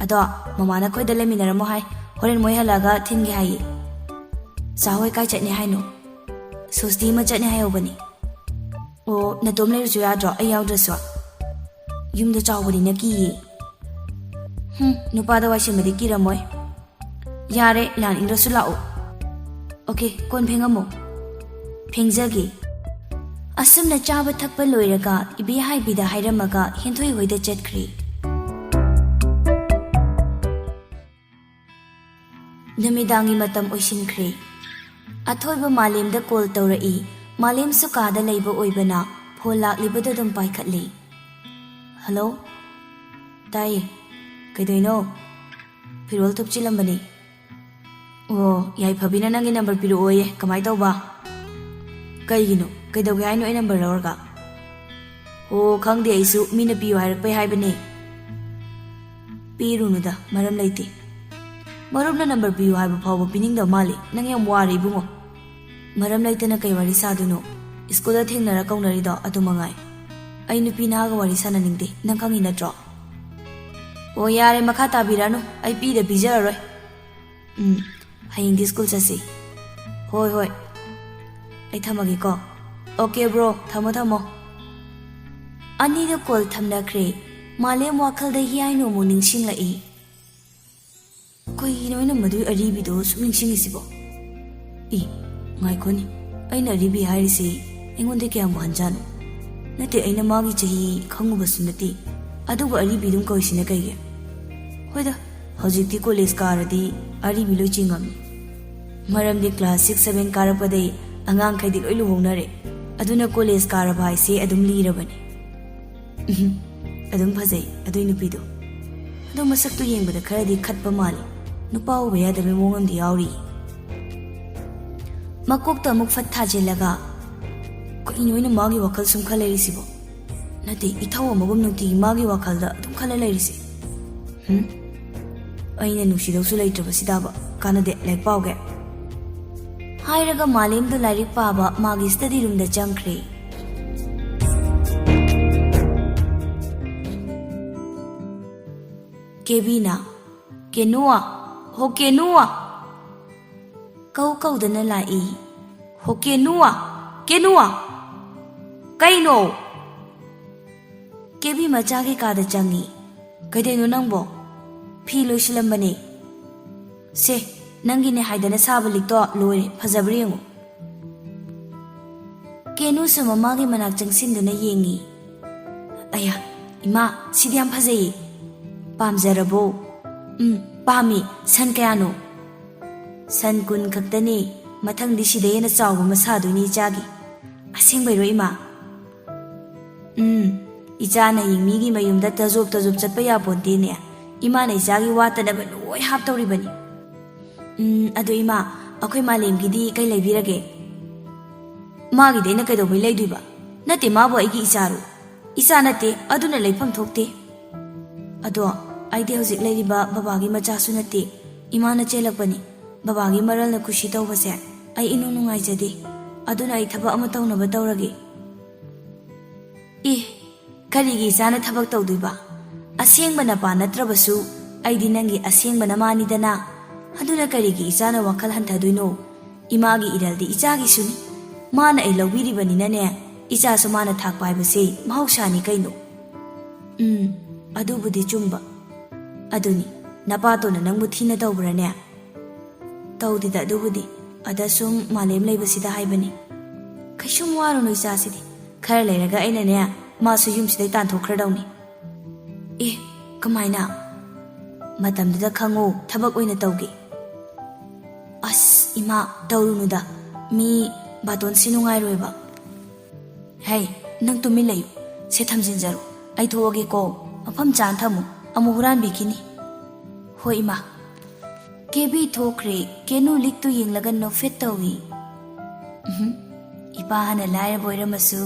ꯑꯗꯣ ꯃꯃꯥꯅ ꯑꯩꯈꯣꯏꯗ ꯂꯩꯃꯤꯟꯅꯔꯝꯃꯣ ꯍꯥꯏ, ꯍꯣꯔꯦꯟ ꯃꯣꯏ ꯍꯜꯂꯛꯑꯒ ꯊꯤꯟꯒꯦ ꯍꯥꯏꯌꯦ꯫" "ꯆꯥ ꯍꯣꯏ ꯀꯥꯏ ꯆꯠꯅꯤ ꯍꯥꯏꯅꯣ?" "ꯁꯣꯁꯇꯤ ꯑꯃ ꯆꯠꯅꯤ ꯍꯥꯏꯍꯧꯕꯅꯤ꯫" "ꯑꯣ, ꯅꯇꯣꯝ ꯂꯩꯔꯨꯁꯨ ꯌꯥꯗ꯭ꯔꯣ, ꯑꯩ ꯌꯥꯎꯗ꯭ꯔꯁꯨ?" "ꯌꯨꯝꯗ ꯆꯥꯎꯕꯅꯤꯅ ꯀꯤꯌꯦ꯫" "ꯍꯨꯝ, ꯅꯨꯄꯥꯗ ꯋꯥꯏꯁꯤꯟꯕꯗꯤ ꯀꯤꯔꯝꯃꯣꯏ꯫ ꯌꯥꯔꯦ, ꯂꯥꯛꯅꯤꯡꯗ꯭ꯔꯁꯨ ꯂꯥꯛꯑꯣ꯫ ꯑꯣꯀꯦ, ꯀꯣꯟ ꯐꯦꯡꯉꯝꯃꯣ꯫" "ꯐꯦꯡꯖꯒꯦ꯫" ꯑꯁꯨꯝꯅ ꯆꯥꯕ ꯊꯛꯄ ꯂꯣꯏꯔꯒ ꯏꯕꯦ ꯍꯥꯏꯕꯤꯗ ꯍꯥꯏꯔꯝꯃꯒ ꯍꯦꯟꯊꯣꯏ ꯍꯣꯏꯗ ꯆꯠꯈ꯭ꯔꯦ꯫ ꯅꯨꯃꯤꯗꯥꯡꯒꯤ ꯃꯇꯝ ꯑꯣꯏꯁꯤꯟꯈ꯭ꯔꯦ꯫ ꯑꯊꯣꯏꯕ ꯃꯥꯂꯦꯝꯗ ꯀꯣꯜ ꯇꯧꯔꯛꯏ꯫ ꯃꯥꯂꯦꯝꯁꯨ ꯀꯥꯗ ꯂꯩꯕ ꯑꯣꯏꯕꯅ ꯐꯣꯟ ꯂꯥꯛꯂꯤꯕꯗꯨ ꯑꯗꯨꯝ ꯄꯥꯏꯈꯠꯂꯤ꯫ "ꯍꯜꯂꯣ?" "ꯇꯥꯏꯌꯦ꯫ ꯀꯩꯗꯧꯏꯅꯣ?" "ꯐꯤꯔꯣꯜ ꯊꯨꯞꯆꯤꯜꯂꯝꯕꯅꯤ꯫" "ꯑꯣ, ꯌꯥꯏꯐꯕꯤꯅ ꯅꯪꯒꯤ ꯅꯝꯕꯔ ꯄꯤꯔꯛꯑꯣꯌꯦ꯫ ꯀꯃꯥꯏ ꯇꯧꯕ?" "ꯀꯩꯒꯤꯅꯣ?" ꯀꯩꯗꯧꯒꯦ ꯍꯥꯏꯅꯣ ꯑꯩ ꯅꯝꯕꯔ ꯂꯧꯔꯒ? ꯑꯣ, ꯈꯪꯗꯦ, ꯑꯩꯁꯨ ꯃꯤꯅ ꯄꯤꯌꯨ ꯍꯥꯏꯔꯛꯄꯩ ꯍꯥꯏꯕꯅꯦ꯫ ꯄꯤꯔꯨꯅꯨꯗ, ꯃꯔꯝ ꯂꯩꯇꯦ꯫ ꯃꯔꯨꯞꯅ ꯅꯝꯕꯔ ꯄꯤꯌꯨ ꯍꯥꯏꯕ ꯐꯥꯎꯕ ꯄꯤꯅꯤꯡꯗꯕ ꯃꯥꯜꯂꯤ꯫ ꯅꯪ ꯌꯥꯝ ꯋꯥꯔꯦ ꯏꯕꯨꯡꯉꯣ꯫ ꯃꯔꯝ ꯂꯩꯇꯅ ꯀꯩ ꯋꯥꯔꯤ ꯁꯥꯗꯣꯏꯅꯣ? ꯁ꯭ꯀꯨꯜꯗ ꯊꯦꯡꯅꯔ ꯀꯧꯅꯔꯤꯗꯣ ꯑꯗꯨ ꯃꯉꯥꯏ꯫ ꯑꯩ ꯅꯨꯄꯤ ꯅꯍꯥꯒ ꯋꯥꯔꯤ ꯁꯥꯟꯅꯅꯤꯡꯗꯦ, ꯅꯪ ꯈꯪꯉꯤ ꯅꯠꯇ꯭ꯔꯣ? ꯑꯣ, ꯌꯥꯔꯦ, ꯃꯈꯥ ꯇꯥꯕꯤꯔꯅꯨ, ꯑꯩ ꯄꯤꯗ ꯄꯤꯖꯔꯔꯣꯏ꯫ ꯎꯝ, ꯍꯌꯦꯡꯗꯤ ꯁ꯭ꯀꯨꯜ ꯆꯠꯁꯤ꯫ ꯍꯣꯏ, ꯍꯣꯏ, ꯑꯩ ꯊꯝꯃꯒꯦꯀꯣ꯫ ꯑꯣꯀꯦ ꯕ꯭ꯔꯣ, ꯊꯝꯃꯣ ꯊꯝꯃꯣ꯫ ꯑꯅꯤꯗꯣ ꯀꯣꯜ ꯊꯝꯅꯈ꯭ꯔꯦ꯫ ꯃꯥꯂꯦꯝ ꯋꯥꯈꯜꯗ ꯍꯤꯌꯥꯏꯅꯨ ꯑꯃꯨꯛ ꯅꯤꯡꯁꯤꯡꯂꯛꯏ꯫ ꯀꯩꯒꯤꯅꯣ ꯑꯩꯅ ꯃꯗꯨꯏ ꯑꯔꯤꯕꯤꯗꯣ ꯁꯨꯝ ꯅꯤꯡꯁꯤꯡꯉꯤꯁꯤꯕꯣ? ꯏ, ꯉꯥꯏꯈꯣꯅꯦ, ꯑꯩꯅ ꯑꯔꯤꯕꯤ ꯍꯥꯏꯔꯤꯁꯤ ꯑꯩꯉꯣꯟꯗ ꯀꯌꯥꯝ ꯍꯟꯖꯥꯠꯅꯣ? ꯅꯠꯇꯦ, ꯑꯩꯅ ꯃꯥꯒꯤ ꯆꯍꯤ ꯈꯪꯉꯨꯕꯁꯨ ꯅꯠꯇꯦ, ꯑꯗꯨꯕꯨ ꯑꯔꯤꯕꯤ ꯑꯗꯨꯝ ꯀꯧꯏꯁꯤꯅ ꯀꯩꯒꯤ? ꯍꯣꯏꯗ, ꯍꯧꯖꯤꯛꯇꯤ ꯀꯣꯂꯦꯖ ꯀꯥꯔꯗꯤ ꯑꯔꯤꯕꯤ ꯂꯣꯏ ꯆꯤꯡꯉꯝꯅꯤ꯫ ꯃꯔꯝꯗꯤ ꯀ꯭ꯂꯥꯁ ꯁꯤꯛꯁ ꯁꯚꯦꯟ ꯀꯥꯔꯛꯄꯗꯩ ꯑꯉꯥꯡꯈꯩꯗꯤ ꯂꯣꯏ ꯂꯨꯍꯣꯡꯅꯔꯦ, ꯑꯗꯨꯅ ꯀꯣꯂꯦꯖ ꯀꯥꯔꯕ ꯍꯥꯏꯁꯦ ꯑꯗꯨꯝ ꯂꯤꯔꯕꯅꯤ꯫ ꯎꯝ, ꯑꯗꯨꯝ ꯐꯖꯩ ꯑꯗꯨꯏ ꯅꯨꯄꯤꯗꯣ꯫ ꯑꯗꯣ ꯃꯁꯛꯇꯣ ꯌꯦꯡꯕꯗ ꯈꯔꯗꯤ ꯈꯠꯄ ꯃꯥꯜꯂꯤ꯫ ꯅꯨꯄꯥ ꯎꯕ ꯌꯥꯗꯕꯩ ꯃꯑꯣꯡ ꯑꯃꯗꯤ ꯌꯥꯎꯔꯤ꯫ ꯃꯀꯣꯛꯇ ꯑꯃꯨꯛ ꯐꯠ ꯊꯥꯖꯤꯜꯂꯒ, ꯀꯩꯅꯣ ꯑꯩꯅ ꯃꯥꯒꯤ ꯋꯥꯈꯜ ꯁꯨꯝ ꯈꯜ ꯂꯩꯔꯤꯁꯤꯕꯣ? ꯅꯠꯇꯦ, ꯏꯊꯧ ꯑꯃꯒꯨꯝ ꯅꯨꯡꯇꯤꯒꯤ ꯃꯥꯒꯤ ꯋꯥꯈꯜꯗ ꯑꯗꯨꯝ ꯈꯜꯂ ꯂꯩꯔꯤꯁꯦ꯫ ꯍꯨꯝ? ꯑꯩꯅ ꯅꯨꯡꯁꯤꯗꯧꯁꯨ ꯂꯩꯇ꯭ꯔꯕꯁꯤꯗꯕ꯫ ꯀꯥꯟꯅꯗꯦ, ꯂꯥꯏꯔꯤꯛ ꯄꯥꯎꯒꯦ꯫ ꯍꯥꯏꯔꯒ ꯃꯥꯂꯦꯝꯗꯣ ꯂꯥꯏꯔꯤꯛ ꯄꯥꯕ ꯃꯥꯒꯤ ꯁ꯭ꯇꯗꯤ ꯔꯨꯝꯗ ꯆꯪꯈ꯭ꯔꯦ꯫ ꯀꯦꯕꯤꯅ, "ꯀꯦꯅꯨ, ꯍꯣ ꯀꯦꯅꯨ!" ꯀꯧ ꯀꯧꯗꯅ ꯂꯥꯛꯏ꯫ "ꯍꯣ ꯀꯦꯅꯨ, ꯀꯦꯅꯨ!" "ꯀꯩꯅꯣ?" ꯀꯦꯕꯤ ꯃꯆꯥꯒꯤ ꯀꯥꯗ ꯆꯪꯉꯤ꯫ "ꯀꯩꯗꯩꯅꯣ ꯅꯪꯕꯣ?" "ꯐꯤ ꯂꯣꯏꯁꯤꯜꯂꯝꯕꯅꯦ꯫" "ꯁꯦ, ꯅꯪꯒꯤꯅꯦ ꯍꯥꯏꯗꯅ ꯁꯥꯕ ꯂꯤꯛꯇꯣ ꯂꯣꯏꯔꯦ, ꯐꯖꯕ꯭ꯔꯥ ꯌꯦꯡꯉꯨ꯫" ꯀꯦꯅꯨꯁꯨ ꯃꯃꯥꯒꯤ ꯃꯅꯥꯛ ꯆꯪꯁꯤꯟꯗꯨꯅ ꯌꯦꯡꯉꯤ꯫ "ꯑꯌꯥ, ꯏꯃꯥ, ꯁꯤꯗꯤ ꯌꯥꯝ ꯐꯖꯩꯌꯦ꯫ ꯄꯥꯝꯖꯔꯕꯣ?" "ꯎꯝ, ꯄꯥꯝꯃꯤ꯫ ꯁꯟ ꯀꯌꯥꯅꯣ?" "ꯁꯟ ꯀꯨꯟ ꯈꯛꯇꯅꯦ꯫ ꯃꯊꯪꯗꯤ ꯁꯤꯗꯩ ꯍꯦꯟꯅ ꯆꯥꯎꯕ ꯑꯃ ꯁꯥꯗꯣꯏꯅꯦ ꯏꯆꯥꯒꯤ꯫" "ꯑꯁꯦꯡꯕꯩꯔꯣ ꯏꯃꯥ?" "ꯎꯝ, ꯏꯆꯥꯅ ꯍꯌꯦꯡ ꯃꯤꯒꯤ ꯃꯌꯨꯝꯗ ꯇꯖꯣꯞ ꯇꯖꯣꯞ ꯆꯠꯄ ꯌꯥꯄꯣꯟꯇꯦꯅꯦ꯫ ꯏꯃꯥꯅ ꯏꯆꯥꯒꯤ ꯋꯥꯠꯇꯅꯕ ꯂꯣꯏ ꯍꯥꯞꯇꯧꯔꯤꯕꯅꯤ꯫" "ꯎꯝ, ꯑꯗꯣ ꯏꯃꯥ, ꯑꯩꯈꯣꯏ ꯃꯥꯂꯦꯝꯒꯤꯗꯤ ꯀꯩ ꯂꯩꯕꯤꯔꯒꯦ?" ꯃꯥꯒꯤꯗꯤ ꯑꯩꯅ ꯀꯩꯗꯧꯕꯩ ꯂꯩꯗꯣꯏꯕ? ꯅꯠꯇꯦ, ꯃꯥꯕꯨ ꯑꯩꯒꯤ ꯏꯆꯥꯔꯣ? ꯏꯆꯥ ꯅꯠꯇꯦ, ꯑꯗꯨꯅ ꯂꯩꯐꯝ ꯊꯣꯛꯇꯦ꯫ ꯑꯗꯣ ꯑꯩꯗꯤ ꯍꯧꯖꯤꯛ ꯂꯩꯔꯤꯕ ꯕꯕꯥꯒꯤ ꯃꯆꯥꯁꯨ ꯅꯠꯇꯦ, ꯏꯃꯥꯅ ꯆꯦꯜꯂꯛꯄꯅꯤ꯫ ꯕꯕꯥꯒꯤ ꯃꯔꯜꯅ ꯈꯨꯁꯤ ꯇꯧꯕꯁꯦ ꯑꯩ ꯏꯅꯨꯡ ꯅꯨꯡꯉꯥꯏꯖꯗꯦ꯫ ꯑꯗꯨꯅ ꯑꯩ ꯊꯕꯛ ꯑꯃ ꯇꯧꯅꯕ ꯇꯧꯔꯒꯦ꯫ ꯑꯦ, ꯀꯔꯤꯒꯤ ꯏꯆꯥꯅ ꯊꯕꯛ ꯇꯧꯗꯣꯏꯕ? ꯑꯁꯦꯡꯕ ꯅꯄꯥ ꯅꯠꯇ꯭ꯔꯕꯁꯨ ꯑꯩꯗꯤ ꯅꯪꯒꯤ ꯑꯁꯦꯡꯕ ꯅꯃꯥꯅꯤꯗꯅ꯫ ꯑꯗꯨꯅ ꯀꯔꯤꯒꯤ ꯏꯆꯥꯅ ꯋꯥꯈꯜ ꯍꯟꯊꯗꯣꯏꯅꯣ? ꯏꯃꯥꯒꯤ ꯏꯔꯜꯗꯤ ꯏꯆꯥꯒꯤꯁꯨꯅꯤ꯫ ꯃꯥꯅ ꯑꯩ ꯂꯧꯕꯤꯔꯤꯕꯅꯤꯅꯅꯦ, ꯏꯆꯥꯁꯨ ꯃꯥꯅ ꯊꯥꯛꯄ ꯍꯥꯏꯕꯁꯦ ꯃꯍꯧꯁꯥꯅꯤ ꯀꯩꯅꯣ꯫ ꯎꯝ, ꯑꯗꯨꯕꯨꯗꯤ ꯆꯨꯝꯕ꯫ ꯑꯗꯨꯅꯤ, ꯅꯄꯥꯇꯣꯟꯅ ꯅꯪꯕꯨ ꯊꯤꯅ ꯇꯧꯕ꯭ꯔꯥꯅꯦ? ꯇꯧꯗꯦꯗ ꯑꯗꯨꯕꯨꯗꯤ, ꯑꯗ ꯁꯨꯝ ꯃꯥꯂꯦꯝ ꯂꯩꯕꯁꯤꯗ ꯍꯥꯏꯕꯅꯤ꯫ ꯀꯩꯁꯨꯝ ꯋꯥꯔꯨꯅꯨ ꯏꯆꯥꯁꯤꯗꯤ, ꯈꯔ ꯂꯩꯔꯒ ꯑꯩꯅꯅꯦ, ꯃꯥꯁꯨ ꯌꯨꯝꯁꯤꯗꯩ ꯇꯥꯟꯊꯣꯛꯈ꯭ꯔꯗꯧꯅꯤ꯫ ꯑꯦ, ꯀꯃꯥꯏꯅ? ꯃꯇꯝꯗꯨꯗ ꯈꯪꯉꯣ, ꯊꯕꯛ ꯑꯣꯏꯅ ꯇꯧꯒꯦ꯫ ꯑꯁ ꯏꯃꯥ, ꯇꯧꯔꯨꯅꯨꯗ, ꯃꯤ ꯕꯥꯇꯣꯟꯁꯤ ꯅꯨꯡꯉꯥꯏꯔꯣꯏꯕ꯫ ꯍꯦ, ꯅꯪ ꯇꯨꯃꯤꯟ ꯂꯩꯌꯨ꯫ ꯁꯦ, ꯊꯝꯖꯤꯟꯖꯔꯣ꯫ ꯑꯩ ꯊꯣꯛꯑꯒꯦꯀꯣ꯫ ꯃꯐꯝ ꯆꯥꯅ ꯊꯝꯃꯨ꯫ ꯑꯃꯨꯛ ꯍꯨꯔꯥꯟꯕꯤꯈꯤꯅꯤ꯫ ꯍꯣꯏ ꯏꯃꯥ꯫ ꯀꯦꯕꯤ ꯊꯣꯛꯈ꯭ꯔꯦ꯫ ꯀꯦꯅꯨ ꯂꯤꯛꯇꯨ ꯌꯦꯡꯂꯒ ꯅꯣꯛꯐꯦꯠ ꯇꯧꯏ꯫ ꯎꯝꯍꯨꯝ꯫ ꯏꯄꯥ ꯍꯥꯟꯅ ꯂꯥꯏꯔꯕ ꯑꯣꯏꯔꯝꯃꯁꯨ,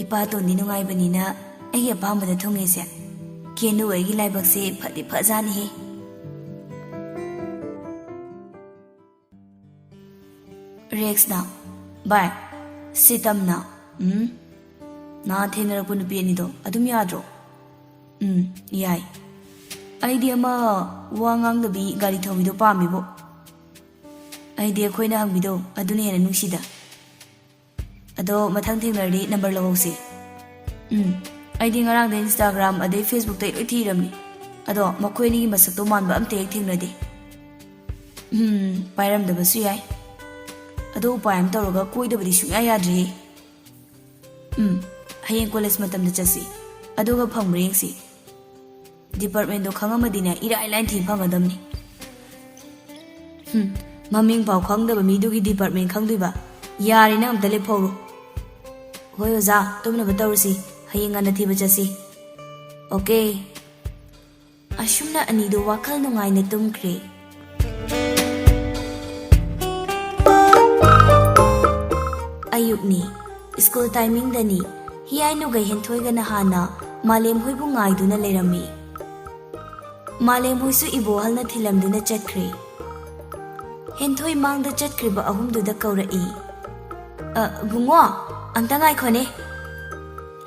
ꯏꯄꯥꯇꯣꯟꯗꯤ ꯅꯨꯡꯉꯥꯏꯕꯅꯤꯅ ꯑꯩꯒꯤ ꯑꯄꯥꯝꯕꯗ ꯊꯨꯡꯉꯦꯁꯦ꯫ ꯀꯦꯅꯨ ꯑꯩꯒꯤ ꯂꯥꯏꯕꯛꯁꯦ ꯐꯗꯤ ꯐꯖꯥꯅꯤꯍꯦ꯫ ꯔꯦꯛꯁꯅ, "ꯚꯥꯏ, ꯁꯤꯇꯝꯅ, ꯎꯝ? ꯅꯍꯥꯟ ꯊꯦꯡꯅꯔꯛꯄ ꯅꯨꯄꯤ ꯑꯅꯤꯗꯣ ꯑꯗꯨꯝ ꯌꯥꯗ꯭ꯔꯣ?" "ꯎꯝ, ꯌꯥꯏ꯫ ꯑꯩꯗꯤ ꯑꯃ ꯋꯥ ꯉꯥꯡꯗꯕꯤ ꯒꯥꯔꯤ ꯊꯧꯕꯤꯗꯣ ꯄꯥꯝꯃꯤꯕꯣ꯫ ꯑꯩꯗꯤ ꯑꯩꯈꯣꯏꯅ ꯍꯪꯕꯤꯗꯣ ꯑꯗꯨꯅ ꯍꯦꯟꯅ ꯅꯨꯡꯁꯤꯗ꯫ ꯑꯗꯣ ꯃꯊꯪ ꯊꯦꯡꯅꯔꯗꯤ ꯅꯝꯕꯔ ꯂꯧꯍꯧꯁꯤ꯫" "ꯎꯝ, ꯑꯩꯗꯤ ꯉꯔꯥꯡꯗ Instagram ꯑꯗꯩ Facebookꯇꯩ ꯂꯣꯏ ꯊꯤꯔꯝꯅꯤ꯫ ꯑꯗꯣ ꯃꯈꯣꯏ ꯑꯅꯤꯒꯤ ꯃꯁꯛꯇꯣ ꯃꯥꯟꯕ ꯑꯝꯇ ꯍꯦꯛ ꯊꯦꯡꯅꯗꯦ꯫" "ꯎꯝ, ꯄꯥꯏꯔꯝꯗꯕꯁꯨ ꯌꯥꯏ꯫ ꯑꯗꯣ ꯎꯄꯥꯏ ꯑꯃ ꯇꯧꯔꯒ ꯀꯣꯏꯗꯕꯗꯤ ꯁꯨꯡꯌꯥ ꯌꯥꯗ꯭ꯔꯦꯍꯦ꯫" "ꯎꯝ, ꯍꯌꯦꯡ ꯀꯣꯂꯦꯖ ꯃꯇꯝꯗ ꯆꯠꯁꯤ꯫ ꯑꯗꯨꯒ ꯐꯪꯕ꯭ꯔꯥ ꯌꯦꯡꯁꯤ꯫ ꯗꯤꯄꯥꯔꯠꯃꯦꯟꯗꯣ ꯈꯪꯉꯝꯃꯗꯤꯅꯦ, ꯏꯔꯥꯏ ꯂꯥꯏꯅ ꯊꯤ ꯐꯪꯒꯗꯕꯅꯤ꯫" "ꯍꯨꯝ, ꯃꯃꯤꯡ ꯐꯥꯎ ꯈꯪꯗꯕ ꯃꯤꯗꯨꯒꯤ ꯗꯤꯄꯥꯔꯠꯃꯦꯟ ꯈꯪꯗꯣꯏꯕ? ꯌꯥꯔꯦ, ꯅꯪ ꯑꯝꯇ ꯂꯦꯞꯐꯧꯔꯣ꯫" "ꯍꯣꯏ ꯑꯣꯖꯥ, ꯇꯨꯝꯅꯕ ꯇꯧꯔꯁꯤ꯫ ꯍꯌꯦꯡ ꯉꯟꯅ ꯊꯤꯕ ꯆꯠꯁꯤ꯫" "ꯑꯣꯀꯦ꯫" ꯑꯁꯨꯝꯅ ꯑꯅꯤꯗꯣ ꯋꯥꯈꯜ ꯅꯨꯡꯉꯥꯏꯅ ꯇꯨꯝꯈ꯭ꯔꯦ꯫ ꯑꯌꯨꯛꯅꯤ꯫ ꯁ꯭ꯀꯨꯜ ꯇꯥꯏꯃꯤꯡꯗꯅꯤ꯫ ꯍꯤꯌꯥꯏꯅꯨꯒ ꯍꯦꯟꯊꯣꯏꯒꯅ ꯍꯥꯟꯅ ꯃꯥꯂꯦꯝ ꯍꯣꯏꯕꯨ ꯉꯥꯏꯗꯨꯅ ꯂꯩꯔꯝꯃꯤ꯫ ꯃꯥꯂꯦꯝ ꯍꯣꯏꯁꯨ ꯏꯕꯣꯍꯜꯅ ꯊꯤꯜꯂꯝꯗꯨꯅ ꯆꯠꯈ꯭ꯔꯦ꯫ ꯍꯦꯟꯊꯣꯏ ꯃꯥꯡꯗ ꯆꯠꯈ꯭ꯔꯤꯕ ꯑꯍꯨꯝꯗꯨꯗ ꯀꯧꯔꯛꯏ꯫ "ꯑ, ꯕꯨꯡꯉꯣ, ꯑꯝꯇ ꯉꯥꯏꯈꯣꯅꯦ꯫"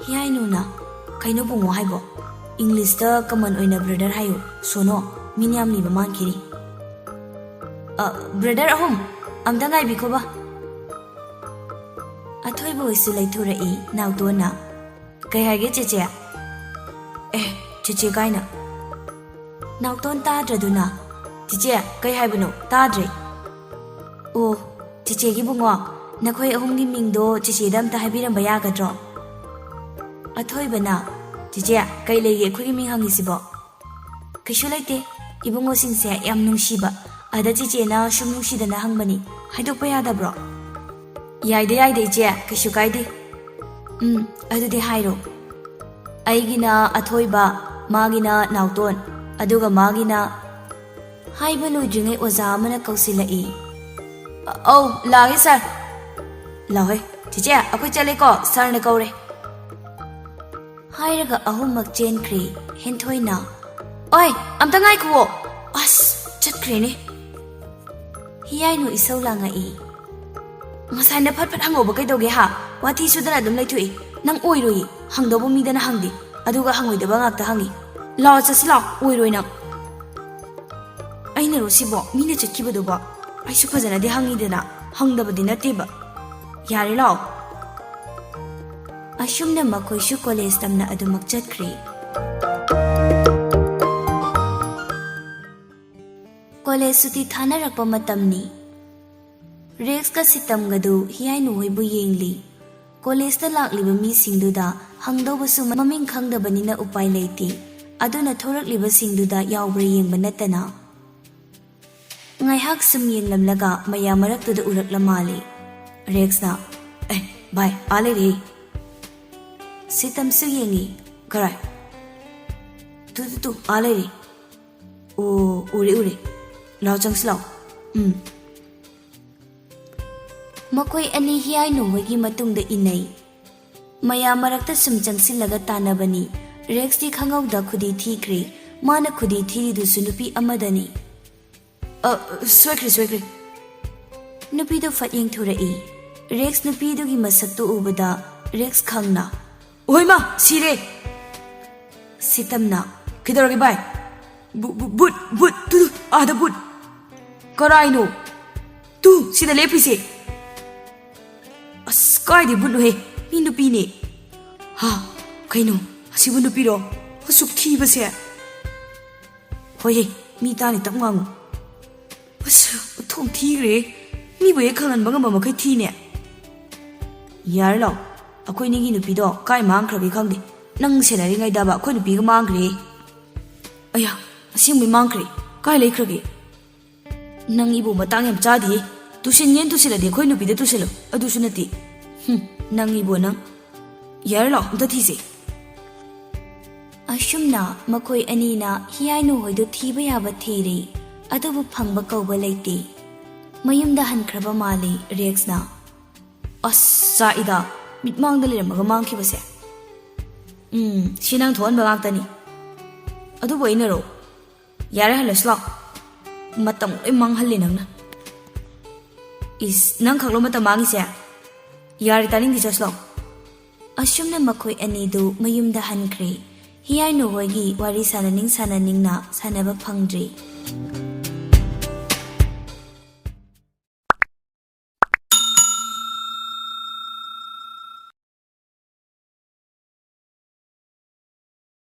ꯍꯤꯌꯥꯏꯅꯨꯅ, "ꯀꯩꯅꯣ ꯕꯨꯡꯉꯣ ꯍꯥꯏꯕꯣ? ꯏꯪꯂꯤꯁꯇ ꯀꯃꯟ ꯑꯣꯏꯅ ꯕ꯭ꯔꯗꯔ ꯍꯥꯏꯌꯨ꯫ ꯁꯣꯅꯣ, ꯃꯤ ꯌꯥꯝ ꯂꯤꯕ ꯃꯥꯟꯈꯤꯅꯤ꯫" "ꯑ, ꯕ꯭ꯔꯗꯔ ꯑꯍꯨꯝ, ꯑꯝꯇ ꯉꯥꯏꯕꯤꯈꯣꯕ꯫" ꯑꯊꯣꯏꯕ ꯍꯣꯏꯁꯨ ꯂꯩꯊꯣꯔꯛꯏ꯫ ꯅꯥꯎꯇꯣꯟꯅ, "ꯀꯩ ꯍꯥꯏꯒꯦ ꯆꯦꯆꯦ?" "ꯑꯦ, ꯆꯦꯆꯦ ꯀꯥꯏꯅ?" ꯅꯥꯎꯇꯣꯟ ꯇꯥꯗ꯭ꯔꯗꯨꯅ, "ꯆꯦꯆꯦ, ꯀꯩ ꯍꯥꯏꯕꯅꯣ? ꯇꯥꯗ꯭ꯔꯦ꯫" "ꯑꯣ, ꯆꯦꯆꯦꯒꯤ ꯕꯨꯡꯉꯣ, ꯅꯈꯣꯏ ꯑꯍꯨꯝꯒꯤ ꯃꯤꯡꯗꯣ ꯆꯦꯆꯦꯗ ꯑꯝꯇ ꯍꯥꯏꯕꯤꯔꯝꯕ ꯌꯥꯒꯗ꯭ꯔꯣ?" ꯑꯊꯣꯏꯕꯅ, "ꯆꯦꯆꯦ, ꯀꯩ ꯂꯩꯒꯦ ꯑꯩꯈꯣꯏꯒꯤ ꯃꯤꯡ ꯍꯪꯉꯤꯁꯤꯕꯣ?" "ꯀꯩꯁꯨ ꯂꯩꯇꯦ, ꯏꯕꯨꯡꯉꯣꯁꯤꯡꯁꯦ ꯌꯥꯝ ꯅꯨꯡꯁꯤꯕ, ꯑꯗ ꯆꯦꯆꯦꯅ ꯁꯨꯝ ꯅꯨꯡꯁꯤꯗꯅ ꯍꯪꯕꯅꯤ, ꯍꯥꯏꯗꯣꯛꯄ ꯌꯥꯗꯕ꯭ꯔꯣ?" "ꯌꯥꯏꯗ ꯌꯥꯏꯗ ꯏꯆꯦ, ꯀꯩꯁꯨ ꯀꯥꯏꯗꯦ꯫" "ꯎꯝ, ꯑꯗꯨꯗꯤ ꯍꯥꯏꯔꯣ꯫" "ꯑꯩꯒꯤꯅ ꯑꯊꯣꯏꯕ, ꯃꯥꯒꯤꯅ ꯅꯥꯎꯇꯣꯟ, ꯑꯗꯨꯒ ꯃꯥꯒꯤꯅ꯫" ꯍꯥꯏꯕ ꯂꯣꯏꯗ꯭ꯔꯤꯉꯩ ꯑꯣꯖꯥ ꯑꯃꯅ ꯀꯧꯁꯤꯜꯂꯛꯏ꯫ "ꯑ-, ꯑꯧ, ꯂꯥꯛꯑꯒꯦ ꯁꯥꯔ꯫" "ꯂꯥꯛꯑꯣꯍꯦ, ꯆꯦꯆꯦ, ꯑꯩꯈꯣꯏ ꯆꯠꯂꯦꯀꯣ, ꯁꯥꯔꯅ ꯀꯧꯔꯦ꯫" ꯍꯥꯏꯔꯒ ꯑꯍꯨꯝꯃꯛ ꯆꯦꯟꯈ꯭ꯔꯦ꯫ ꯍꯦꯟꯊꯣꯏꯅ, "ꯑꯣꯏ, ꯑꯝꯇ ꯉꯥꯏꯈꯨꯑꯣ꯫" "ꯑꯁ, ꯆꯠꯈ꯭ꯔꯦꯅꯦ꯫" ꯍꯤꯌꯥꯏꯅꯨ ꯏꯁꯧ ꯂꯥꯡꯉꯛꯏ꯫ "ꯉꯁꯥꯏꯅ ꯐꯠ ꯐꯠ ꯍꯪꯍꯧꯕ ꯀꯩꯗꯧꯒꯦ ꯍꯥ? ꯋꯥꯊꯤ ꯁꯨꯗꯅ ꯑꯗꯨꯝ ꯂꯩꯊꯣꯛꯏ꯫ ꯅꯪ ꯑꯣꯏꯔꯣꯏꯌꯦ꯫ ꯍꯪꯗꯧꯕ ꯃꯤꯗꯅ ꯍꯪꯗꯦ, ꯑꯗꯨꯒ ꯍꯪꯉꯣꯏꯗꯕ ꯉꯥꯛꯇ ꯍꯪꯉꯤ꯫ ꯂꯥꯛꯑꯣ, ꯆꯠꯁꯤ ꯂꯥꯛꯑꯣ, ꯑꯣꯏꯔꯣꯏ ꯅꯪ꯫" "ꯑꯩꯅꯔꯣ ꯁꯤꯕꯣ? ꯃꯤꯅ ꯆꯠꯈꯤꯕꯗꯨꯕꯣ? ꯑꯩꯁꯨ ꯐꯖꯅꯗꯤ ꯍꯪꯉꯤꯗꯅ, ꯍꯪꯗꯕꯗꯤ ꯅꯠꯇꯦꯕ꯫ ꯌꯥꯔꯦ, ꯂꯥꯛꯑꯣ꯫" ꯑꯁꯨꯝꯅ ꯃꯈꯣꯏꯁꯨ ꯀꯣꯂꯦꯖ ꯇꯝꯅ ꯑꯗꯨꯃꯛ ꯆꯠꯈ꯭ꯔꯦ꯫ ꯀꯣꯂꯦꯖ ꯁꯨꯇꯤ ꯊꯥꯅꯔꯛꯄ ꯃꯇꯝꯅꯤ꯫ ꯔꯦꯛꯁꯀ ꯁꯤꯇꯝꯒꯗꯨ ꯍꯤꯌꯥꯏꯅꯨ ꯍꯣꯏꯕꯨ ꯌꯦꯡꯂꯤ꯫ ꯀꯣꯂꯦꯖꯇ ꯂꯥꯛꯂꯤꯕ ꯃꯤꯁꯤꯡꯗꯨꯗ ꯍꯪꯗꯧꯕꯁꯨ ꯃꯃꯤꯡ ꯈꯪꯗꯕꯅꯤꯅ ꯎꯄꯥꯏ ꯂꯩꯇꯦ꯫ ꯑꯗꯨꯅ ꯊꯣꯔꯛꯂꯤꯕꯁꯤꯡꯗꯨꯗ ꯌꯥꯎꯕ꯭ꯔꯥ ꯌꯦꯡꯕ ꯅꯠꯇꯅ꯫ ꯉꯥꯏꯍꯥꯛ ꯁꯨꯝ ꯌꯦꯡꯂꯝꯂꯒ ꯃꯌꯥꯝ ꯃꯔꯛꯇꯨꯗ ꯎꯔꯛꯂ ꯃꯥꯜꯂꯦ꯫ ꯔꯦꯛꯁꯅ, "ꯑꯦ, ꯚꯥꯏ, ꯑꯥ ꯂꯩꯔꯦ꯫" ꯁꯤꯇꯝꯁꯨ ꯌꯦꯡꯉꯤ꯫ "ꯀꯔꯥꯏ?" "ꯇꯨ, ꯇꯨ, ꯇꯨ, ꯑꯥ ꯂꯩꯔꯦ꯫" "ꯑꯣ, ꯎꯔꯦ, ꯎꯔꯦ꯫ ꯂꯥꯎ, ꯆꯪꯁꯤ ꯂꯥꯎ꯫" "ꯎꯝ꯫" ꯃꯈꯣꯏ ꯑꯅꯤ ꯍꯤꯌꯥꯏꯅꯨ ꯍꯣꯏꯒꯤ ꯃꯇꯨꯡꯗ ꯏꯟꯅꯩ꯫ ꯃꯌꯥꯝ ꯃꯔꯛꯇ ꯁꯨꯝ ꯆꯪꯁꯤꯜꯂꯒ ꯇꯥꯟꯅꯕꯅꯤ꯫ ꯔꯦꯛꯁꯇꯤ ꯈꯪꯍꯧꯗ ꯈꯨꯗꯤ ꯊꯤꯈ꯭ꯔꯦ꯫ ꯃꯥꯅ ꯈꯨꯗꯤ ꯊꯤꯔꯤꯗꯨꯁꯨ ꯅꯨꯄꯤ ꯑꯃꯗꯅꯤ꯫ "ꯑ, ꯁꯣꯏꯈ꯭ꯔꯦ, ꯁꯣꯏꯈ꯭ꯔꯦ꯫" ꯅꯨꯄꯤꯗꯨ ꯐꯠ ꯌꯦꯡꯊꯣꯔꯛꯏ꯫ ꯔꯦꯛꯁ ꯅꯨꯄꯤꯗꯨꯒꯤ ꯃꯁꯛꯇꯨ ꯎꯕꯗ ꯔꯦꯛꯁ ꯈꯪꯅ, "ꯍꯣꯏ ꯃꯥ, ꯁꯤꯔꯦ!" ꯁꯤꯇꯝꯅ, "ꯀꯩꯗꯧꯔꯒꯦ ꯚꯥꯏ?" "ꯕꯨ-, ꯕꯨ-, ꯕꯨꯠ, ꯕꯨꯠ, ꯇꯨ, ꯇꯨ, ꯑꯥꯗ ꯕꯨꯠ!" "ꯀꯔꯥꯏꯅꯣ?" "ꯇꯨ, ꯁꯤꯗ ꯂꯦꯞꯄꯤꯁꯦ!" "ꯑꯁ, ꯀꯥꯏꯗꯩ ꯕꯨꯠꯅꯣꯍꯦ? ꯃꯤ ꯅꯨꯄꯤꯅꯦ!" "ꯍꯥ? ꯀꯩꯅꯣ? ꯑꯁꯤꯕꯨ ꯅꯨꯄꯤꯔꯣ? ꯑꯁꯨꯛ ꯊꯤꯕꯁꯦ?" "ꯍꯣꯏꯍꯦ, ꯃꯤ ꯇꯥꯅꯤ, ꯇꯞ ꯉꯥꯡꯉꯨ꯫" "ꯑꯁ, ꯊꯣꯡ ꯊꯤꯈ꯭ꯔꯦ꯫ ꯃꯤꯕꯨ ꯍꯦꯛ ꯈꯪꯍꯟꯕ ꯉꯝꯕ ꯃꯈꯩ ꯊꯤꯅꯦ꯫" "ꯌꯥꯔꯦ ꯂꯥꯎ, ꯑꯩꯈꯣꯏ ꯑꯅꯤꯒꯤ ꯅꯨꯄꯤꯗꯣ ꯀꯥꯏ ꯃꯥꯡꯈ꯭ꯔꯒꯦ ꯈꯪꯗꯦ꯫ ꯅꯪ ꯁꯦꯟꯅꯔꯤꯉꯩꯗꯕ ꯑꯩꯈꯣꯏ ꯅꯨꯄꯤꯒ ꯃꯥꯡꯈ꯭ꯔꯦ꯫" "ꯑꯌꯥ, ꯑꯁꯦꯡꯕꯩ ꯃꯥꯡꯈ꯭ꯔꯦ? ꯀꯥꯏ ꯂꯩꯈ꯭ꯔꯒꯦ?" "ꯅꯪ ꯏꯕꯨ ꯃꯇꯥꯡ ꯌꯥꯝ ꯆꯥꯗꯤꯌꯦ꯫ ꯇꯨꯁꯤꯟꯒꯦꯅ ꯇꯨꯁꯤꯜꯂꯗꯤ ꯑꯩꯈꯣꯏ ꯅꯨꯄꯤꯗ ꯇꯨꯁꯤꯜꯂꯣ, ꯑꯗꯨꯁꯨ ꯅꯠꯇꯦ꯫ ꯍꯨꯝ, ꯅꯪ ꯏꯕꯨ ꯅꯪ꯫ ꯌꯥꯔꯦ ꯂꯥꯎ, ꯑꯝꯇ ꯊꯤꯁꯦ꯫" ꯑꯁꯨꯝꯅ ꯃꯈꯣꯏ ꯑꯅꯤꯅ ꯍꯤꯌꯥꯏꯅꯨ ꯍꯣꯏꯗꯨ ꯊꯤꯕ ꯌꯥꯕ ꯊꯤꯔꯦ, ꯑꯗꯨꯕꯨ ꯐꯪꯕ ꯀꯧꯕ ꯂꯩꯇꯦ꯫ ꯃꯌꯨꯝꯗ ꯍꯟꯈ꯭ꯔꯕ ꯃꯥꯜꯂꯤ ꯔꯦꯛꯁꯅ꯫ "ꯑꯁ, ꯆꯥꯛꯏꯗ, ꯃꯤꯠꯃꯥꯡꯗ ꯂꯩꯔꯝꯃꯒ ꯃꯥꯡꯈꯤꯕꯁꯦ꯫ ꯎꯝ, ꯁꯤ ꯅꯪ ꯊꯣꯛꯍꯟꯕ ꯉꯥꯛꯇꯅꯤ꯫ ꯑꯗꯨꯕꯨ ꯑꯩꯅꯔꯣ? ꯌꯥꯔꯦ, ꯍꯜꯂꯁꯤ ꯂꯥꯎ꯫ ꯃꯇꯝ ꯂꯣꯏ ꯃꯥꯡꯍꯜꯂꯦ ꯅꯪꯅ꯫" "ꯏꯁ, ꯅꯪ ꯈꯛꯂꯣ ꯃꯇꯝ ꯃꯥꯡꯉꯤꯁꯦ? ꯌꯥꯔꯦ, ꯇꯥꯅꯤꯡꯗꯦ, ꯆꯠꯁꯤ ꯂꯥꯎ꯫" ꯑꯁꯨꯝꯅ ꯃꯈꯣꯏ ꯑꯅꯤꯗꯨ ꯃꯌꯨꯝꯗ ꯍꯟꯈ꯭ꯔꯦ꯫ ꯍꯤꯌꯥꯏꯅꯨ ꯍꯣꯏꯒꯤ ꯋꯥꯔꯤ ꯁꯥꯟꯅꯅꯤꯡ ꯁꯥꯟꯅꯅꯤꯡꯅ ꯁꯥꯟꯅꯕ ꯐꯪꯗ꯭ꯔꯦ꯫